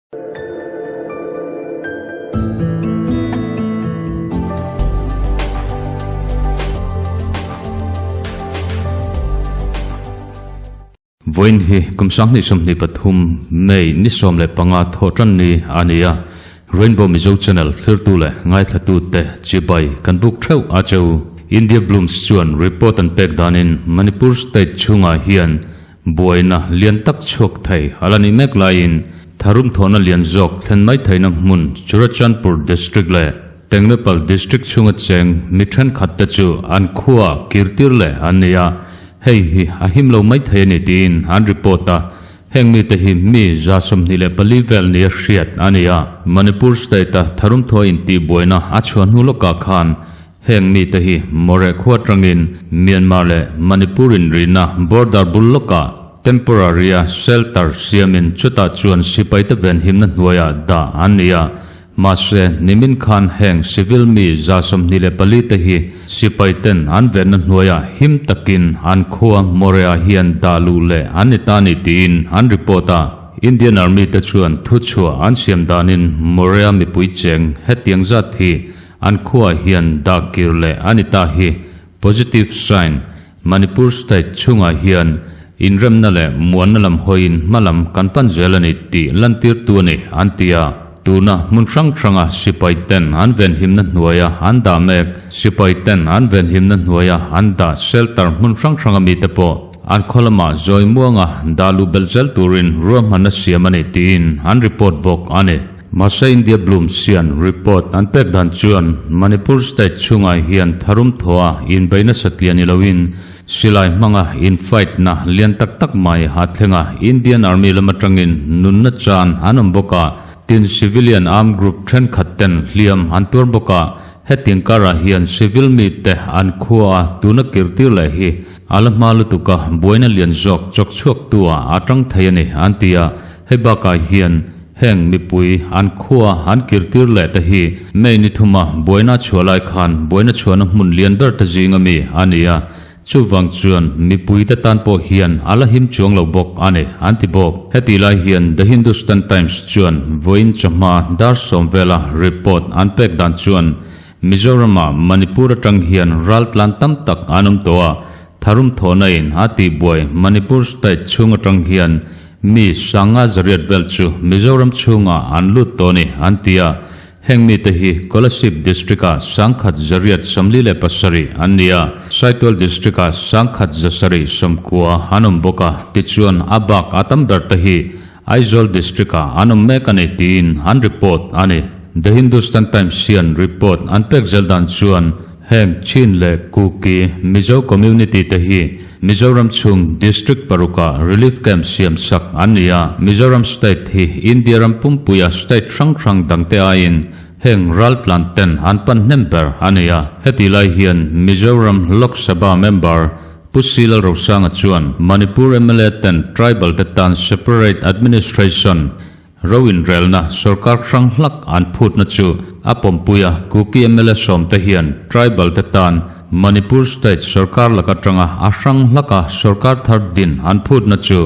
Vawiin hi kum 2023 May ni 15 thawhtan ni a ni a, Rainbow Mizo Channel thlirtu leh ngaithlatute chibai kan buk theuh a cheu. India Blooms chuan report an pek danin Manipur state chhungah hian Buaina lian tak chhuak thei a la nih mek laiin tharum thawhna lian zawk thlen mai theihna hmun Churachandpur District leh Tengnoupal District chhunga cheng mi thenkhat te chu an khuaah kirtir leh an ni a, hei hi a him lo mai thei a ni tiin an report a, heng mite hi mi 24 vel nia hriat a ni a, Manipur State-a tharum thawh intihbuaina a chhuah hnu lawkah khan Heng mite hi Moreh khua atangin Myanmar leh Manipur inrihna border bul lawkah temporary-a shelter siamin chutah chuan sipaite venhimna hnuaiah dah an ni a. Mahse, nimin khan heng civil mi 24 te hi sipaiten an venna hnuaiah him takin an khua Moreh-ah hian dah luh leh an ni ta ni tiin an report a. Indian Army te chuan thuchhuah an siam danin Moreh-a mipui cheng hetiang zat hi An khuaah hian dah kir leh a ni ta hi positive sign Manipur state chhungah hian inremna leh muanna lam hawiin hma lam kan pan zel a ni tih lantirtu a ni an ti a. Tuna hmun hrang hranga sipai ten an venhimna hnuaia an dah mek sipai ten an venhimna hnuaia an dah shelter hmun hrang hranga mite pawh an khaw lamah zawi muanga dah luh belh zel turin ruahmanna siam a ni tiin an report bawk a ni. Mahse India Blooms hian report an pek dan chuan Manipur state chhungah hian tharum thawha inbeihna satliah ni loin silai hmanga in fight na lian tak tak mai a thleng a, Indian Army lam atangin nunna chan an awm bawk a, tin civilian armed group thenkhat ten hliam an tuar bawk a, hetiang karah hian civil mite an khua a tuna kirtir leh hi a la hma lutuk a, buaina lian zawk chawk chhuak tu ah a tang thei a ni an ti a, hei bakah hian Heng mipui an khua an kirtir leh te hi May ni thuma buaina chhuah lai khan buaina chhuahna hmun lian ber te zing ami a ni a, chuvang chuan mipui te tan pawh hian a la him chuang lo bawk a ni an ti bawk. Heti lai hian The Hindustan Times chuan vawiin chawhma dar sawm vela report an pek dan chuan Mizoram-ah Manipur atang hian raltlan tam tak an awm tawh a, tharum thawhna in a tihbuai Manipur state chhung atang hian Mi sanga zariat vel chu Mizoram chhungah an lut tawh a ni, an ti a. Heng mite hi Kolasib District-ah 147 an ni a, Saitual District-ah 179 an awm bawk a, tichuan a bak a tam ber te hi Aizawl District-ah an awm mek a ni tiin an report a ni. The Hindustan Times hian report an pek zel dan chuan Heng Chin leh Kuki Mizo community te hi Mizoram chhung District parukah relief camp siam sak an ni a. Mizoram state hi India ram pumpuia state hrang hrang dangte aiin heng raltlan ten an pan hnem ber a ni a. Heti lai hian Mizoram Lok Sabha member Pu C Lalrosanga chuan Manipur mla ten tribal te tan separate administration Ro inrelna sorkar hrang hlak an phutna chu a pawmpui a, Kuki mla sawmte hian tribal te tan Manipur state sorkar lak atanga a hrang hlaka sorkar thar din an phutna chu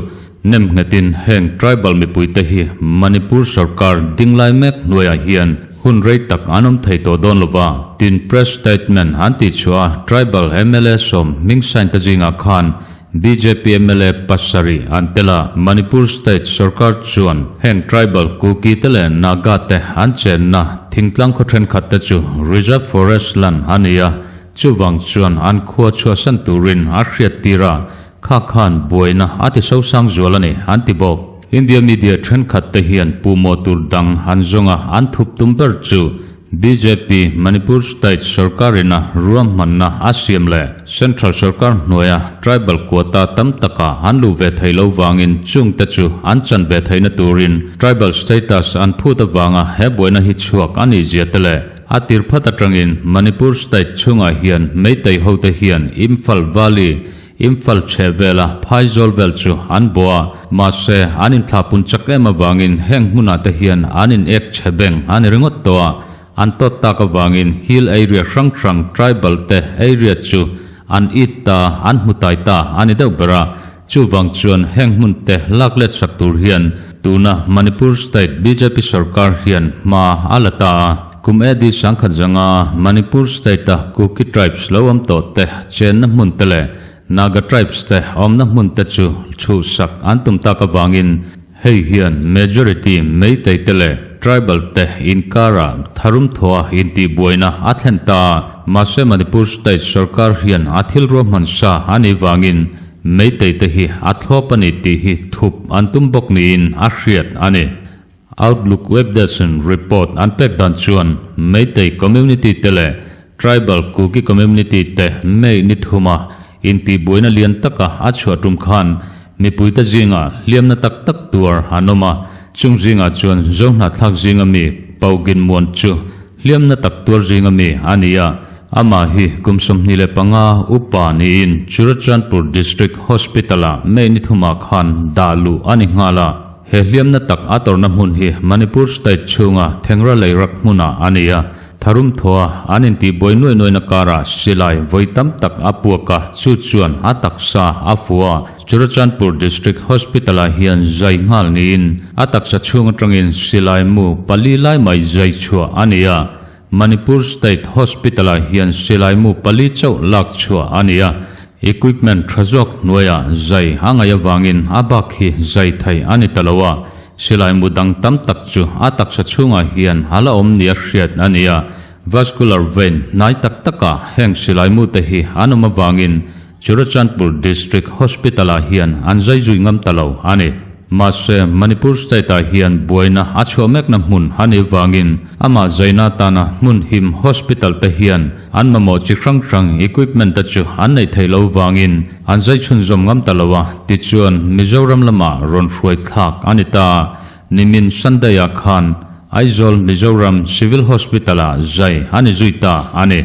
nem nghetin heng tribal mipuite hi Manipur sorkar dinglai mek hnuaiah hian hun rei tak an awm thei tawh dawn lova, tin press statement an tihchhuah a tribal mla sawm hming sign te zingah khan Bjp mla pasarih an tel a, Manipur state sorkar chuan heng tribal Kuki te leh Naga te an chenna thingtlang khaw thenkhat te chu reserve forest land a ni a, chuvang chuan an khua chhuahsan turin a hriat tir a, kha khan buaina a ti sosang zual a ni an ti bawk. India media thenkhat te hian puhmawh tur dang an zawng a, an thup tum ber chu Bjp Manipur State sorkarina ruahmanna a siam leh Central sorkar hnuaia tribal quota tam taka an luh ve theih loh vangin chungte chu an chan ve theihna turin tribal status an phut avanga he buaina hi chhuak a nih zia te leh a tir phat atangin Manipur State chhungah hian Meitei hote hian Imphal Valley Imphal chheh vela phaizawl vel chu an bawh a, mahse an inthlahpun chak em avangin heng hmunah te hian an in ek chhe beng a ni ringawt tawh a, an tawt tak avangin hill area hrang hrang tribal te area chu an it ta, an hmu tai ta a ni deuh ber a. Chuvang chuan heng hmun te lak let sak tur hian tuna Manipur State bjp sorkar hian hma a la ta a. Kum AD 1000 zanga Manipur State-a Kuki tribes lo awm tawh te chenna hmun te leh Naga tribes te awmna hmun te chu chhuhsak an tum tak avangin hei hian majority Meitei te leh tribal te inkarah tharum thawha intihbuaina a thlen ta a. Mahse Manipur State sorkar hian a thil ruahman sa a nih vangin Meitei te hi a thlawp a ni tih hi thup an tum bawk niin a hriat a ni. Outlook Webdesk-in report an pek dan chuan Meitei community te leh Tribal Kuki community te May ni thuma intihbuaina lian taka a chhuah tum khan mipuite zingah hliamna tak tak tuar an awm a, chung zingah chuan Zohnahthlak zinga mi Paugin Muan chu hliamna tak tuar zinga mi a ni a, amah hi kum 25 upa niin Churachandpur District Hospital-ah May ni thumah khan dah luh a ni nghal a. He hliamna tak a tawrhna hmun hi Manipur state chhunga Thengra Leirak hmunah a ni a, tharum thawha an intihbuai nuai nuaina karah silai vawi tam tak a puak a, chu chuan a taksa a fuh a. Churachandpur District Hospital-ah hian zai nghal niin a taksa chhung atangin silai mu pali lai mai zai chhuah a ni a. Manipur State Hospital-ah hian silai mu pali chauh lak chhuah a ni a, equipment tha zawk hnuaiah zai a ngaih avangin a bak hi zai thei a ni ta lo a, silai mu dang tam tak chu a taksa chhungah hian a la awm nia hriat a ni a, vascular vein hnai tak takah heng silai mu te hi an awm avangin Churachandpur District Hospital-ah hian an zai zui ngam ta lo a ni. Mahse, Manipur State-ah hian buaina a chhuah mekna hmun a nih vangin amah zaina atana hmun him hospital te hian an mamawh chi hrang hrang equipment te chu an neih theih loh vangin an zai chhunzawm ngam ta lo a, tichuan Mizoram lamah rawn hruai thlak a ni ta. Nimin Sunday-ah khan Aizawl Mizoram Civil Hospital-ah zai a ni zui ta a ni.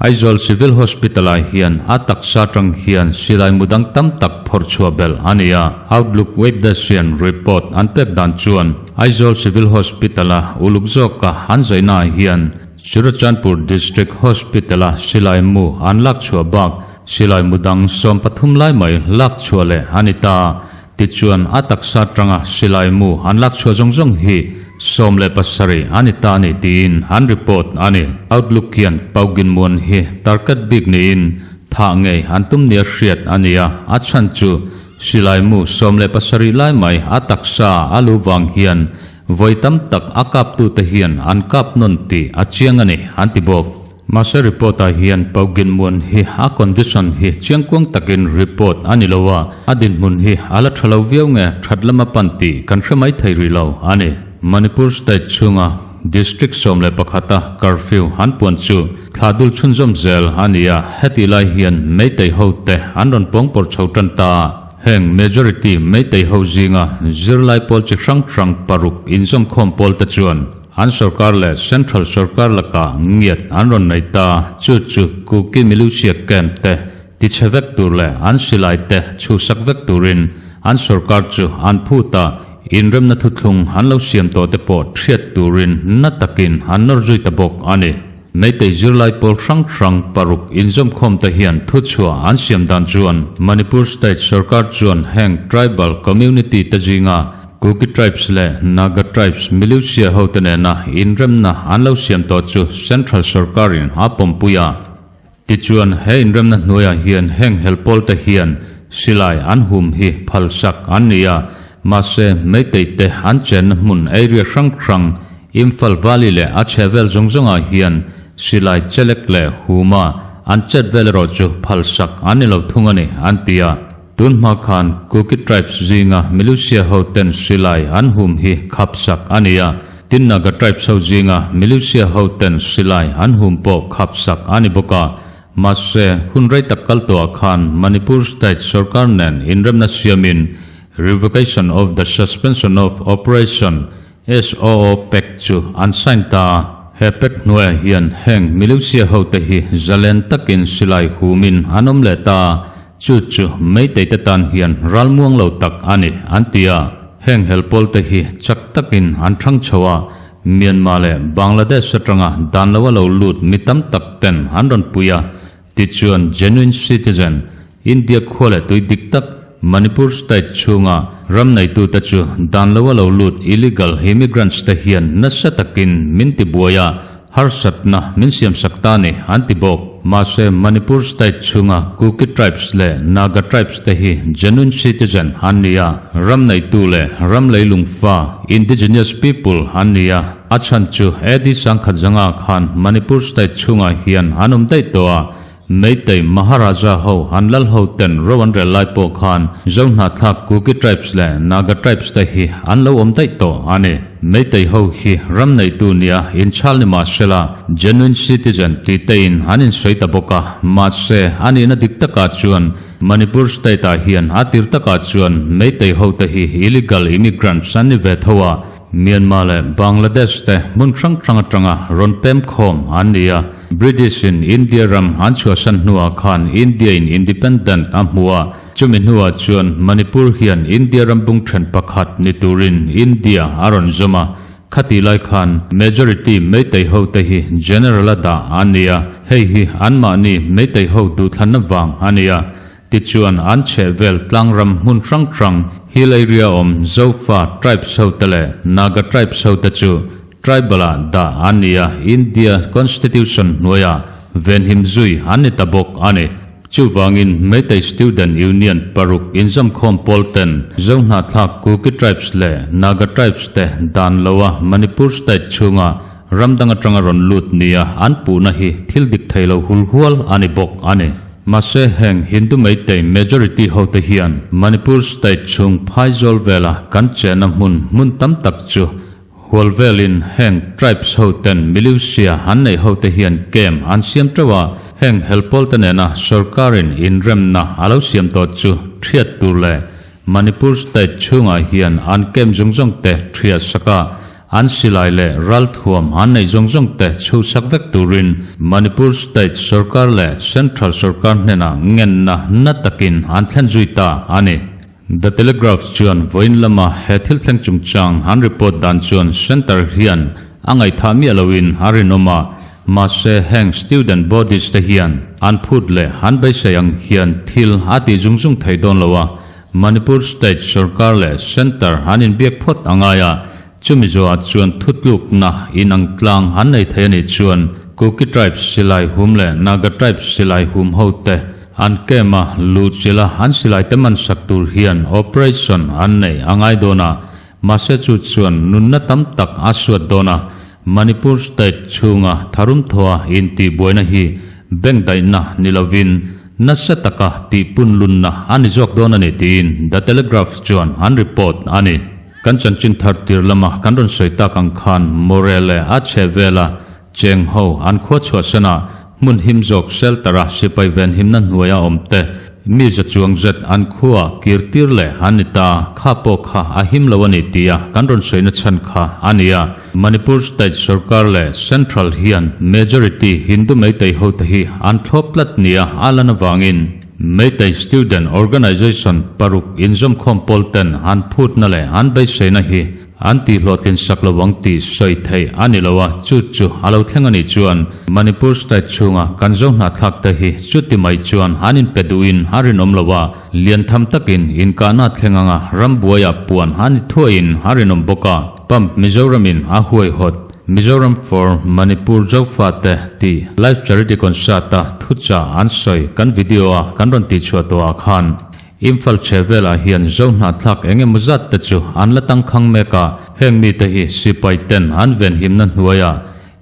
Aizawl Civil Hospital-ah hian a taksa atang hian silai mu dang tam tak phawrh chhuah belh a ni a. Outlook Webdesk hian report an pek dan chuan Aizawl Civil Hospital-a uluk zawka an zaihnaah hian Churachandpur District Hospital-a silai mu an lak chhuah bak silai mu dang 13 lai mai lak chhuah leh a ni ta. Tichuan, a taksa atanga silai mu an lak chhuah zawng zawng hi 17 a ni ta a ni tiin an report a ni. Outlook hian Pauginmuan hi target bik niin thah ngei an tum nia hriat a ni a, a chhan chu silai mu 17 lai mai a taksa a lu vang hian vawi tam tak a kaptute hian an kap nawn tih a chiang a ni an ti bawk. Mahse report ah hian Pauginmuan hi a condition hi chiangkuang takin report a ni lo a, a dinhmun hi a la tha lo viau nge that lama pan tih kan hre mai thei rih lo a ni. Manipur state chhunga district 11 a curfew an puan chu thlah dul chhunzawm zel a ni a, hetih lai hian Meitei ho te an rawn pawngpawrh chho tan ta a, heng majority Meitei ho zinga zirlai pawl chi hrang hrang paruk inzawmkhawm pawl te chuan An sorkar leh Central sorkar lakah ngiat an rawn nei ta, chu chu Kuki Militia camp te tichhe vek tur leh an silai te chhuhsak vek turin an sorkar chu an phut a, inremna thuthlung an lo siam tawh te pawh thiat turin na takin an nawr zui ta bawk a ni. Meitei zirlai pawl hrang hrang paruk inzawmkhawm te hian thuchhuah an siam dan chuan Manipur State sorkar chuan heng tribal community te zinga Kuki Tribes leh Naga Tribes militia hote nena inremna an lo siam tawh chu Central sorkarin a pawmpui a. Tichuan, he inremna hnuaiah hian heng helpawl te hian silai an hum hi phalsak an ni a, mahse Meitei te an chenna hmun area hrang hrang Imphal Valley leh a chhehvel zawng zawngah hian silai chelek leh huma an chet vel erawh chu phalsak an ni lo thung a ni, an ti a. Tun hma khan Kuki Tribes zinga Militia ho ten silai an hum hi khap sak a ni a, tin Naga Tribes ho zinga Militia ho ten silai an hum pawh khap sak a ni bawk a. Mahse, hun rei tak kal tawhah khan Manipur State sorkar nen inremna siamin Revocation of the Suspension of Operation, SOO, Pact chu an sign ta a. He pact hnuaiah hian heng Militia ho te hi zalen takin silai humin an awm leh ta a. Chu chu Meitei te tan hian ralmuang lo tak a ni, an ti a. Heng helpawl te hi chak takin an thang chho a, Myanmar leh Bangladesh atanga dan lo a lo lut mi tam tak ten an rawn pui a, tichuan genuine citizen, India khua leh tui dik tak, Manipur state chhunga ram neitute chu dan lo a lo lut illegal immigrants te hian nasa takin min tibuai a, harsatna min siamsak ta ni an ti bawk. Mahse, Manipur state chhunga Kuki tribes leh Naga tribes te hi genuine citizen an ni a, ram neitu leh ram leilung fa, indigenous people, an ni a, a chhan chu AD 1005 khan Manipur state chhungah hian an awm daih tawh a, Meitei Maharaja ho an lal ho ten ro an rel lai pawh khan Zo hnahthlak Kuki tribes leh Naga tribes te hi an lo awm daih tawh a ni. Meitei ho hi ram neitu nia inchhal ni mahsela genuine citizen tih te in an insawi ta bawk a, mahse a nihna dik takah chuan Manipur state ah hian a tir takah chuan Meitei ho te hi illegal immigrants an ni ve tho a, Myanmar leh Bangladesh te hmun hrang hrang atanga rawn pem khawm an ni a, British in India ram an chhuahsan hnuah khan India in independent a hmu a, chumi hnuah chuan Manipur hian India ram bung then pakhat ni turin India a rawn zawm a, khatih lai khan majority Meitei ho te hi general a dah an ni a, hei hi anmahni Meitei ho duhthlanna vang a ni a. Tichuan an chhehvel tlangram hmun hrang hrang, hill area awm Zofa tribes ho te leh Naga tribes ho te chu tribal ah dah an ni a, India Constitution hnuaiah venhim zui an ni ta bawk a ni. Chuvangin Meitei Student Union paruk inzawmkhawm pawl ten Zohnahthlak Kuki tribes leh Naga tribes te dan loa Manipur state chhunga ram dang atanga rawn lut nia an puhna hi thil dik thei lo hulhual a ni bawk a ni. Mahse heng Hindu Meitei majority hote hian Manipur state chhung Phaizawl vela kan chenna hmun hmun tam tak chu hual velin heng tribes hoten militia an neih hote hian camp an siam teuh a, heng helpawl te nena sorkarin inremna a lo siam tawh chu thiat tur leh Manipur state chhungah hian an camp zawng zawng te thiat sak a, An silai leh ralthuam an neih zawng zawng te chhuhsak vek turin Manipur State sorkar leh Central sorkar hnenah ngenna na takin an thlen zui ta a ni. The Telegraph chuan vawiin lama he thil thleng chungchang an report dan chuan Centre hian a ngaihthah miah loin a rinawm a, mahse heng student bodies te hian an phut leh an beisei ang hian thil a tih zung zung thei dawn lo a, Manipur State sorkar leh Centre an inbiak phawt a ngai a, chumi zawhah chuan thutlukna inang tlang an nei thei a nih chuan Kuki Tribes silai hum leh Naga Tribes silai hum hote an camp a luh chilh a an silai te man sak tur hian operation an neih a ngai dawn a, mahse chu chuan nunna tam tak a suat dawn a, Manipur State chhunga tharum thawha intihbuaina hi bengdaihna ni lovin Nasa taka tih punlunna a ni zawk dawn a ni tiin The Telegraph chuan an report a ni. Kan chanchin thar tir lama kan rawn sawi tak ang khan Moreh leh a chheh vela cheng ho an khua chhuahsan a, hmun him zawk shelter a sipai venhimna hnuaia awm te mi za chuang zet an khua kir tir leh an ni ta, kha pawh kha a him lo a ni tia kan rawn sawina chhan kha a ni a. Manipur State sorkar leh Central hian majority Hindu Meitei hote hi an thlawp tlat nia a lan avangin Meitei Student Organisation paruk inzawmkhawm pawl ten an phutna leh an beiseina hi an tihhlawhtlin sak lo ang tih sawi theih a ni lo a, chu chu a lo thleng a nih chuan Manipur State chhunga kan zo hnahthlak te hi chuti mai chuan an inpe duhin a rinawm lo a, lian tham takin inkahna thleng anga rambuaiah puan a ni thuaiin a rinawm bawk a. Pump Mizoram in a huaihawt Mizoram for Manipur Zofate tih Life Charity Concert a thuchah an sawi kan video a kan rawn tihchhuah tawh ah khan Imphal chhe velah hian Zo hnahthlak eng emaw zat te chu an la tangkhang mek a, heng mite hi sipai ten an venhimna hnuaiah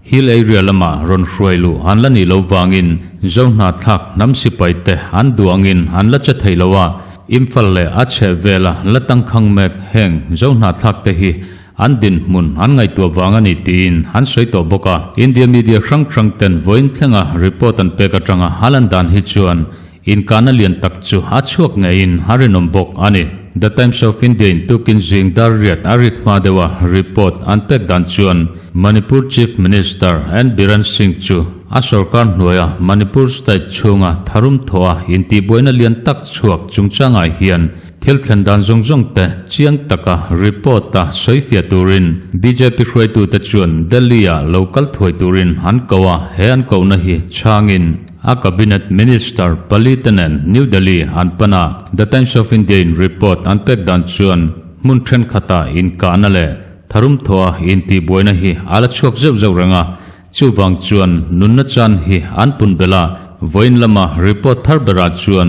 Hill area lamah rawn hruai luh an la nih loh vangin Zo hnahthlak hnam sipai te an duh angin an la che thei lo a, Imphal leh a chheh vela la tangkhang mek heng Zo hnahthlak te hi an dinhmun an ngaihtuah vang a ni tiin an sawi tawh bawk a. India media hrang hrang ten vawiin thlenga report an pek atanga a lan dan hi chuan Inkahna lian tak chu a chhuak ngeiin a rinawm bawk a ni. The Times of India in tukin zing dar riat a rik hma deuha report an pek dan chuan Manipur Chief Minister N Biren Singh chu a sorkar hnuaia Manipur state chhunga tharum thawha intihbuaina lian tak chhuak chungchangah hian thil thlen dan zawng zawng te chiang taka report a sawifiah turin bjp hruaitute chuan Delhi-ah lo kal thuai turin an ko a, he an kohna hi chhangin. a cabinet minister palite nen New Delhi an pan a. The Times of India-in report an pek dan chuan hmun thenkhatah inkahna leh tharum thawha intihbuaina hi a la chhuak zeuh zeuh reng a, chuvang chuan nunna chan hi an pun belh a. Vawiin lama report thar berah chuan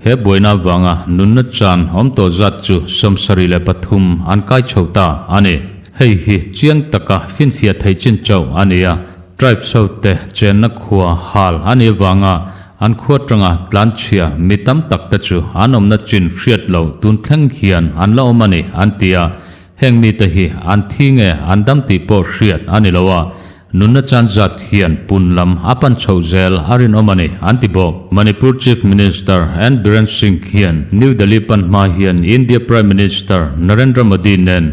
he buaina avanga nunna chan awm tawh zat chu 73 an kai chho ta a ni. Hei hi chiang taka finfiah thei chin chauh a ni a. Tribes ho te chenna khua hal a nih avanga an khua tanga tlanchhia mi tam tak te chu an awmna chin hriat loh tun thleng hian an la awm a ni an ti a. Heng mite hi an thi nge an dam tih pawh hriat a ni lo a, nunna chan zat hian pun lam a pan chhoh zel a rinawm a ni an ti bawk. Manipur Chief Minister N Biren Singh hian New Delhi pan hma hian India Prime Minister Narendra Modi nen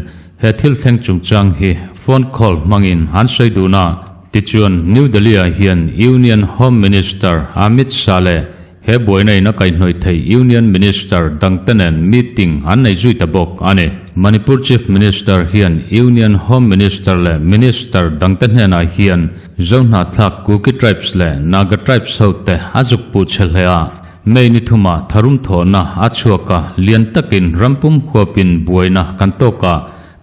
He thil thleng chungchang hi phone call hmangin an sawi dun a, tichuan New Delhi-ah hian Union Home Minister Amit Shah leh he buaina in a kaihhnawih theih Union Minister dangte nen meeting an nei zui ta bawk a ni. Manipur Chief Minister hian Union Home Minister leh Minister dangte hnenah hian Zohnahthlak Kuki Tribes leh Naga Tribes hote a zuk puh chhe hle a. May ni thumah tharum thawhna a chhuak a, lian takin rampum huapin buaina kan tawk a,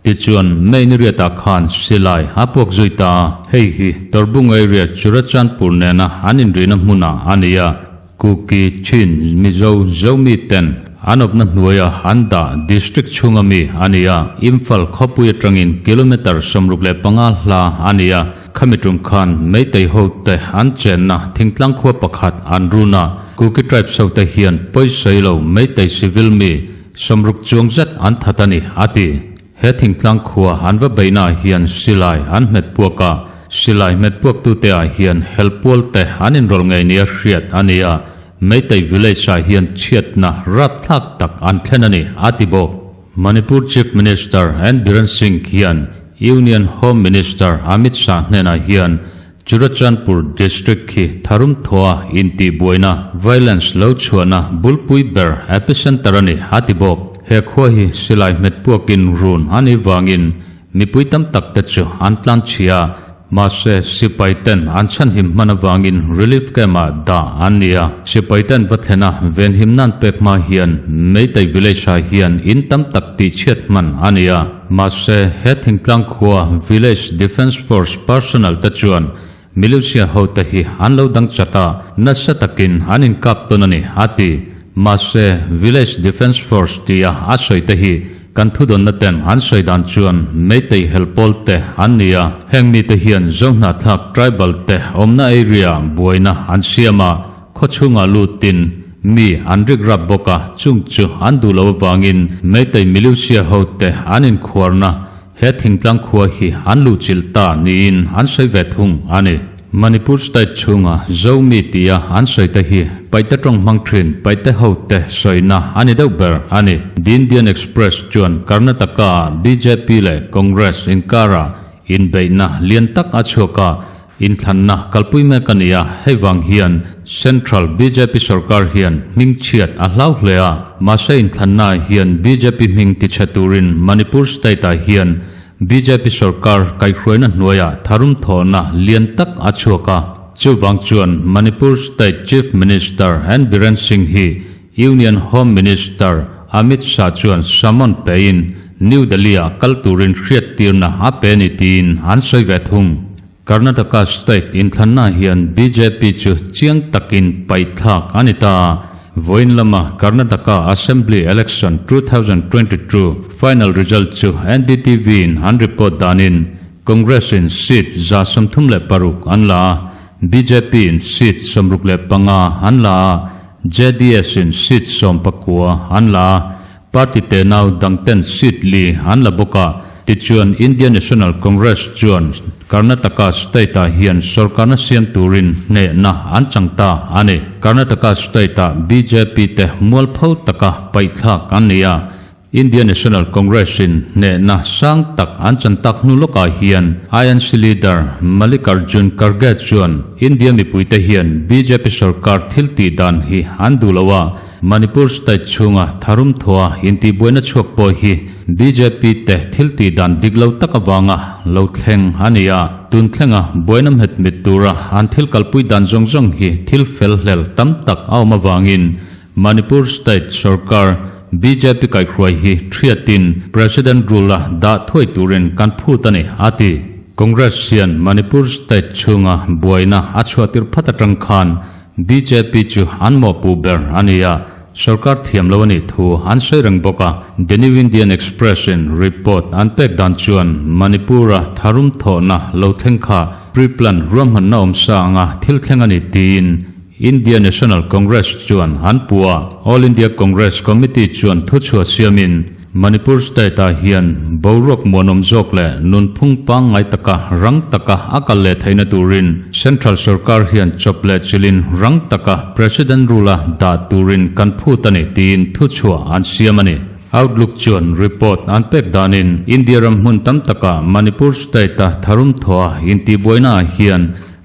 tichuan May ni riatah khan silai a puak zui ta a. Hei hi Torbung area Churachandpur nena an inrihna hmunah a ni a, Kuki, Chin, Mizo, Zomi ten an awpna hnuaia an dah district chhunga mi a ni a, Imphal khawpui atangin kilometre 65 hla a ni a. Khami tum khan Meitei hote an chenna thingtlang khua pakhat an run a, Kuki tribes hote hian pawisawi lo Meitei civil mi 60 chuang zet an that a ni, a ti. He thingtlang khua an va beihnaah hian silai an hmet puak a, silai hmet puaktute ah hian helpual te an inrawlh ngei nia hriat a ni a, Meitei village ah hian chhiatna rapthlak tak an thlen a ni, a ti bawk. Manipur Chief Minister N Biren Singh hian Union Home Minister Amit Shah hnenah hian Churachandpur District khi tharum thawha intihbuaina, violence, lo chhuahna bulpui ber epicenter a ni, a ti bawk. He khua hi silai hmet puakin run a nih vangin Mipui tam tak te chu an tlan chhia a, mahse sipai ten an chhanhim hman avangin relief camp ah dah an ni a. Sipai ten va thlen a, venhim nan pek hma hian Meitei village ah hian in tam tak tih chhiat hman a ni a. Mahse he thingtlang khua Village Defence Force personnel te chuan Militia ho te hi an lo dang chat a, nasa takin an inkap tawn a ni, a ti. Mahse, Village Defence Force tia a sawi te hi kan thudawnna ten an sawi dan chuan Meitei helpawl te an ni a, heng mite hian Zohnahthlak tribal te awmna area buaina an siam a, khawchhungah lutin mi an rik rap bawk a, chung chu an duh lo avangin Meitei Militia ho te an inkhuarna He thingtlang khua hi an luhchilh ta niin an sawi ve thung a ni. Manipur state chhunga Zomi tia an sawi te hi Paihte tawng hmang thin Paihte hote sawina a ni deuh ber a ni. The Indian Express chuan Karnataka-ah bjp leh Congress inkarah inbeihna lian tak a chhuak a, Inthlanna kalpui mek a ni a, hei vang hian Central bjp sorkar hian hming chhiat a hlau hle a, mahse inthlanna hian bjp hming tichhe turin Manipur state ah hian bjp sorkar kaihhruaina hnuaiah tharum thawhna lian tak a chhuak a, chuvang chuan Manipur state Chief Minister N Biren Singh hi Union Home Minister Amit Shah chuan summon pein New Delhi ah kal turin hriattirna a pe ni tiin an sawi ve thung. Karnataka state inthlanna hian bjp chu chiang takin paihthlak a ni ta. Vawiin lama Karnataka Assembly Election 2022 final result chu NDTV in an report danin Congress in seat 136 an la a, bjp in seat 65 an la a, JDS in seat 19 an la a. Party tenau dangten seat li an la bawk a, tichuan India National Congress chuan Karnataka state-ah hian sorkarna siam turin hnehna an chang ta a ni. Karnataka state-ah bjp te mualpho taka paihthlak an ni a, India National Congress-in hnehna sang tak an chan tak hnu lawkah hian INC leader Mallikarjun Kharge chuan India mipuite hian bjp sorkar thil tih dan hi an duh lo a, Manipur state chhunga tharum thawha intihbuaina chhuak pawh hi. bjp te thil tih dan dik lo tak avanga lo thleng a ni a. Tun thlenga buaina hmet mit tura an thil kalpui dan zawng zawng hi thil fel hlel tam tak a awm avangin Manipur state sorkar bjp kaihhruai hi thiatin President rule-a dah thuai turin kan phut a ni, a ti. Congress hian Manipur state chhunga buaina a chhuahtir phat atang khan bjp chu an mawhpuh ber a ni a, sorkar thiam lo a nih thu an sawi reng bawk a. The New Indian Express-in report an pek dan chuan Manipur-a tharum thawhna lo thleng kha pre-plan ruahmanna awmsa anga thil thleng a ni tiin India National Congress chuan an pu a. All India Congress Committee chuan thuchhuah siamin Manipur state-ah hian boruak muanawm zawk leh nunphung pangngai taka rang taka a kal leh theihna turin Central sorkar hian chawp leh chilhin rang taka President rule-a dah turin kan phut a ni tiin thuchhuah an siam a ni. Outlook chuan report an pek danin India ram hmun tam takah Manipur state-a tharum thawha intihbuainaah hian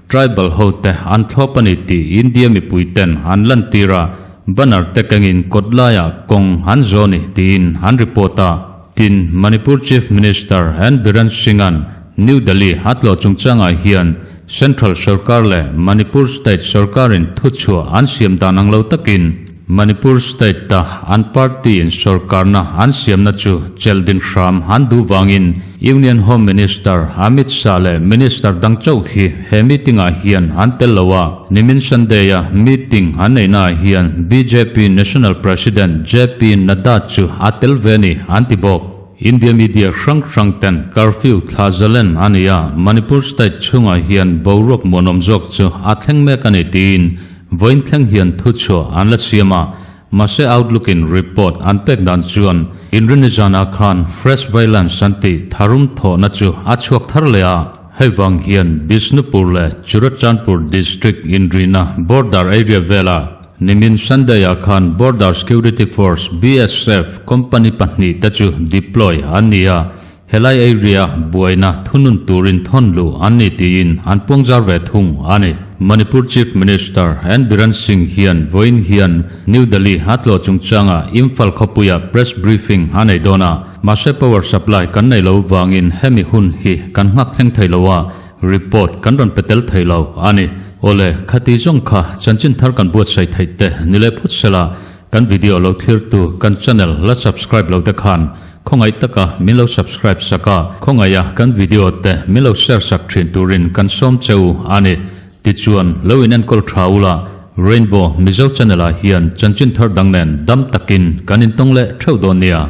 Tribal hote an thlawp a ni tih India mipuiten an lantir a, banner te kengin kawt laiah kawng an zaw ni tiin an report a. Tin, Manipur Chief Minister N Biren Singh-a'n New Delhi a tlawh chungchangah hian Central sorkar leh Manipur State sorkarin thuchhuah an siam dan ang lo takin Manipur State-a an party-in sorkarna an siamna chu chelh din hram an duh vangin Union Home Minister Amit Shah leh Minister dang chauh hi he meeting-ah hian an tel lo a. Nimin Sunday-a meeting an neihnaah hian bjp National President JP Nadda chu a tel ve a ni an ti bawk. India media hrang hrang ten curfew thla zalen a ni a, Manipur State chhungah hian boruak muanawm zawk chu a thleng mek a ni tiin Vawiin thleng hian thuchhuah an la siam a, mahse Outlook in report an pek dan chuan Inrinni zanah khan fresh violence an tih tharum thawhna chu a chhuak thar leh a, hei vang hian Bishnupur leh Churachandpur district inrina border area velah nimin Sunday-ah khan Border Security Force, BSF, company pahnihte chu deploy an ni a, Helai area buaina thunun turin thawn luh an ni tiin an puangzar ve thung a ni. Manipur Chief Minister N Biren Singh hian vawiin hian New Delhi a tlawh chungchanga Imphal khawpuia press briefing a nei dawn a, mahse power supply kan nei lo vangin hemi hun hi kan nghak thleng thei lo a, report kan rawn pe tel thei lo a ni. Awle, khati zawng kha chanchin thar kan buatsaih theih te ni leh phawt sela, Kan video lo thlirtu kan channel la subscribe lo te khan khawngaih taka min lo subscribe sak a, khawngaiha kan video te min lo share sak thin turin kan sawm che u a ni. Tichuan lo in enkawl tha ula, Rainbow Mizo channel ah hian chanchin thar dang nen dam takin kan intawng leh theuh dawn nia.